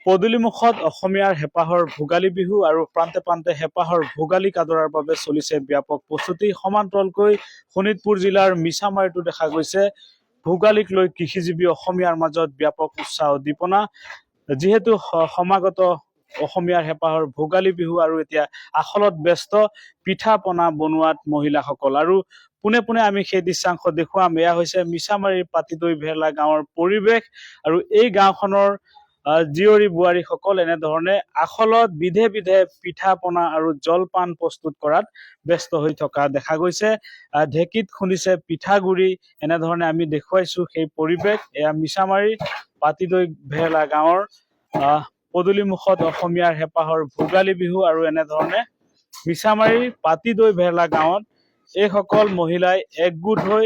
পদূলিমুখত অসমীয়াৰ হেঁপাহৰ ভোগালী বিহু আৰু প্ৰান্তে প্ৰান্তে হেঁপাহৰ ভোগালীক আদৰাৰ বাবে চলিছে ব্যাপক প্ৰস্তুতি। সমান্তৰালকৈ শোণিতপুৰ জিলাৰ মিছামাৰীতো দেখা গৈছে ভোগালীক লৈ কৃষিজীৱী অসমীয়াৰ মাজত ব্যাপক উৎসাহ উদ্দীপনা। যিহেতু সমাগত অসমীয়াৰ হেঁপাহৰ ভোগালী বিহু আৰু এতিয়া আখলত ব্যস্ত পিঠা পনা বনোৱাত মহিলাসকল। আৰু পোনে পোনে আমি সেই দৃশ্যাংশ দেখুৱাম। এয়া হৈছে মিছামাৰীৰ পাতিদৈ ভেৰলা গাঁৱৰ পৰিৱেশ আৰু এই গাঁওখনৰ জীয়ৰী বোৱাৰীসকল এনেধৰণে আখলত বিধে বিধে পিঠা পনা আৰু জলপান প্ৰস্তুত কৰাত ব্যস্ত হৈ থকা দেখা গৈছে। ঢেঁকীত খুন্দিছে পিঠাগুড়ি। এনেধৰণে আমি দেখুৱাইছো সেই পৰিৱেশ। এয়া মিছামাৰী পাতিদৈ ভেৰলা গাঁৱৰ পদূলিমুখত অসমীয়াৰ হেঁপাহৰ ভোগালী বিহু আৰু এনেধৰণে মিছামাৰী পাতিদৈ ভেৰলা গাঁৱত এইসকল মহিলাই একগোট হৈ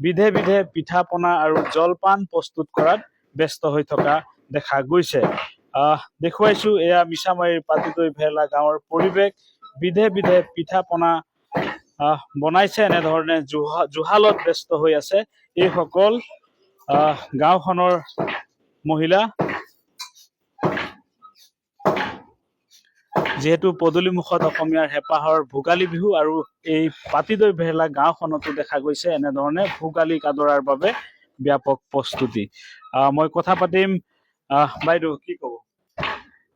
বিধে বিধে পিঠা পনা আৰু জলপান প্ৰস্তুত কৰাত ব্যস্ত হৈ থকা দেখা গৈছে। দেখুৱাইছো এয়া মিছামাৰীৰ পাতিদৈ ভেৰলা গাঁৱৰ পৰিৱেশ। বিধে বিধে পিঠা পনা বনাইছে, এনেধৰণে জুহালত ব্যস্ত হৈ আছে এইসকল গাঁওখনৰ মহিলা। যিহেতু পদূলিমুখত অসমীয়াৰ হেঁপাহৰ ভোগালী বিহু আৰু এই পাতিদৈ ভেৰলা গাঁওখনতো দেখা গৈছে এনেধৰণে ভোগালীক আদৰাৰ বাবে ব্যাপক প্ৰস্তুতি। মই কথা পাতিম। বাইদেউ, কি ক'ব?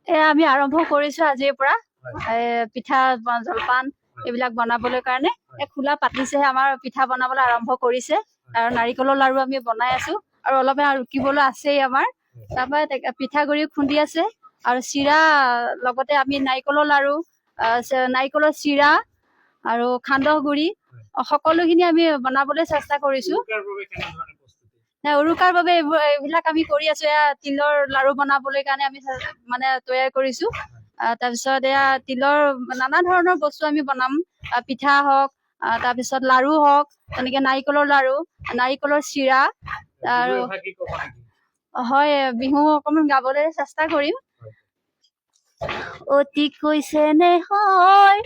এয়া আমি আৰম্ভ কৰিছো আজিৰ পৰা পিঠা জলপান এইবিলাক বনাবলৈ কাৰণে। এই খোলা পাতিছেহে, আমাৰ পিঠা বনাবলৈ আৰম্ভ কৰিছে আৰু নাৰিকলৰ লাৰু আমি বনাই আছো আৰু অলপ ৰুকিবলৈ আছেই আমাৰ। তাৰপৰা পিঠাগুড়ি খুন্দি আছে আৰু চিৰা, লগতে আমি নাৰিকলৰ লাৰু, নাৰিকলৰ চিৰা আৰু সান্দহ গুড়ি সকলোখিনি আমি বনাবলৈ চেষ্টা কৰিছো। উৰুকাৰ বাবে কেনেধৰণে প্ৰস্তুতি? নাই, উৰুকাৰ বাবে এইবিলাক আমি কৰি আছো। এয়া তিলৰ লাৰু বনাবলৈ কাৰণে আমি মানে তৈয়াৰ কৰিছো। তাৰপিছত এয়া তিলৰ নানা ধৰণৰ বস্তু আমি বনাম, পিঠা হওক, তাৰপিছত লাৰু হওক, তেনেকে নাৰিকলৰ লাৰু, নাৰিকলৰ চিৰা আৰু বিহু এফাকি ক'ব নেকি? হয়, বিহু অকণমান গাবলৈ চেষ্টা কৰিম। অতি কৈছে নে হয়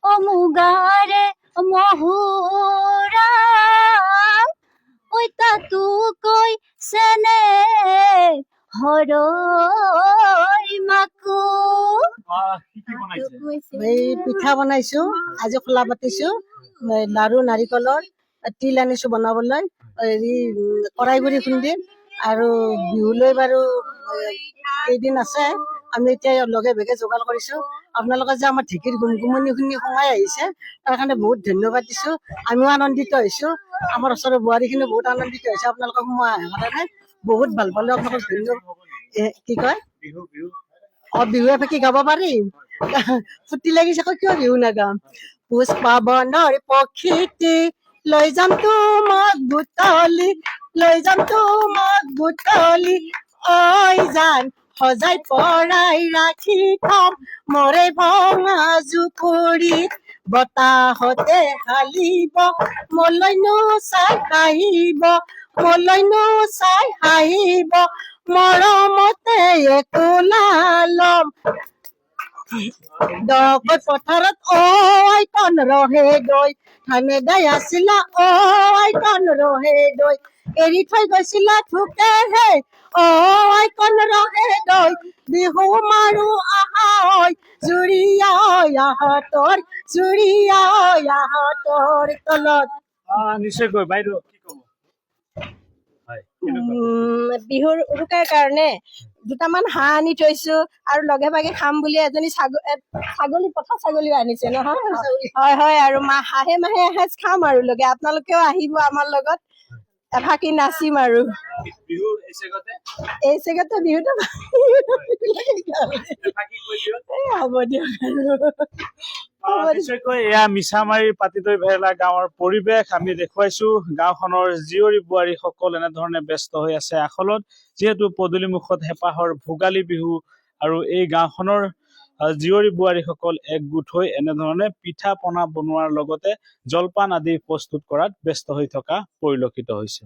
অ মুগাৰে মহুৰা, পইতাটো কৈছে নে হৰৈ মাকো। কি কি বনাইছে? এই পিঠা বনাইছো, আজি খোলা পাতিছো। এই লাৰু নাৰিকলৰ, তিল আনিছো বনাবলৈ, হেৰি কৰাইগুড়ি খুন্দিম। আৰু বিহুলৈ বাৰু কেইদিন আছে, আমি এতিয়া লগে ভাগে যোগাৰ কৰিছো। আপোনালোকে যে আমাৰ ঢেঁকীৰ গুমগুমনি শুনি সোমাই আহিছে, তাৰ কাৰণে বহুত ধন্যবাদ দিছো। আমিও আনন্দিত হৈছো, আমাৰ ওচৰৰ বোৱাৰীখিনিও বহুত আনন্দিত হৈছে আপোনালোকে সোমাই অহাৰ কাৰণে। বহুত ভাল পালো, আপোনালোকক ধন্যবাদ। কি কয়? বিহু, বিহু। অ, বিহু এফাকি গাব পাৰিম। ফূৰ্তি লাগিছে আকৌ, কিয় বিহু নাগাম? পুষ্পাবনৰ পক্ষীটি লৈ যাম তোমাক বুটলি, লৈ যাম তোমাক বুটলি, ঐ জান সজাই পৰাই ৰাখি থম মোৰে ভঙা জুপুৰিত। বতাহতে হালিব, মোলৈনো চাই হাঁহিব, মোলৈনো চাই হাঁহিব, মৰমতে একোলা ল'ম। দকৈ পথাৰত অ আইকন ৰহে গৈ, ধানে দাই আছিলা অ আইকন ৰহে গৈ, এৰি থৈ গৈছিলা থোকেহে অ আইকন ৰহে গৈ। বিহু মাৰো আহা ঐ জুৰিয়া আহতৰ, জুৰিয়া আহতৰ তলত। নিশ্চয়কৈ। বাইদেউ, কি ক'ব? হয়, কেনেকুৱা? বিহুৰ উৰুকাৰ কাৰণে দুটামান হাঁহ আনি থৈছো আৰু লগে ভাগে খাম বুলি এজনী ছাগলী, পঠা ছাগলীও আনিছে নহয়। হয় হয়, আৰু হাঁহে মাহে এসাঁজ খাম আৰু লগে। আপোনালোকেও আহিব আমাৰ লগত, এফাকি নাচিম আৰু। বিহু এই চেগতে? এই চেগতে বিহুটো। এফাকি কৈ দিয়ক। এই হ'ব দিয়ক আৰু। হ'ব দিয়ক। নিশ্চয়কৈ এয়া মিছামাৰীৰ পাতিদৈ ভেৰলা গাঁৱৰ পৰিৱেশ আমি দেখুৱাইছো। গাঁওখনৰ জীয়ৰী বোৱাৰীসকল এনেধৰণে ব্যস্ত হৈ আছে আখলত, যিহেতু পদূলিমুখত হেঁপাহৰ ভোগালী বিহু আৰু এই গাঁওখনৰ জীয়ৰী বোৱাৰীসকল একগোট হৈ এনেধৰণে পিঠা পনা বনোৱাৰ লগতে জলপান আদি প্ৰস্তুত কৰাত ব্যস্ত হৈ থকা পৰিলক্ষিত হৈছে।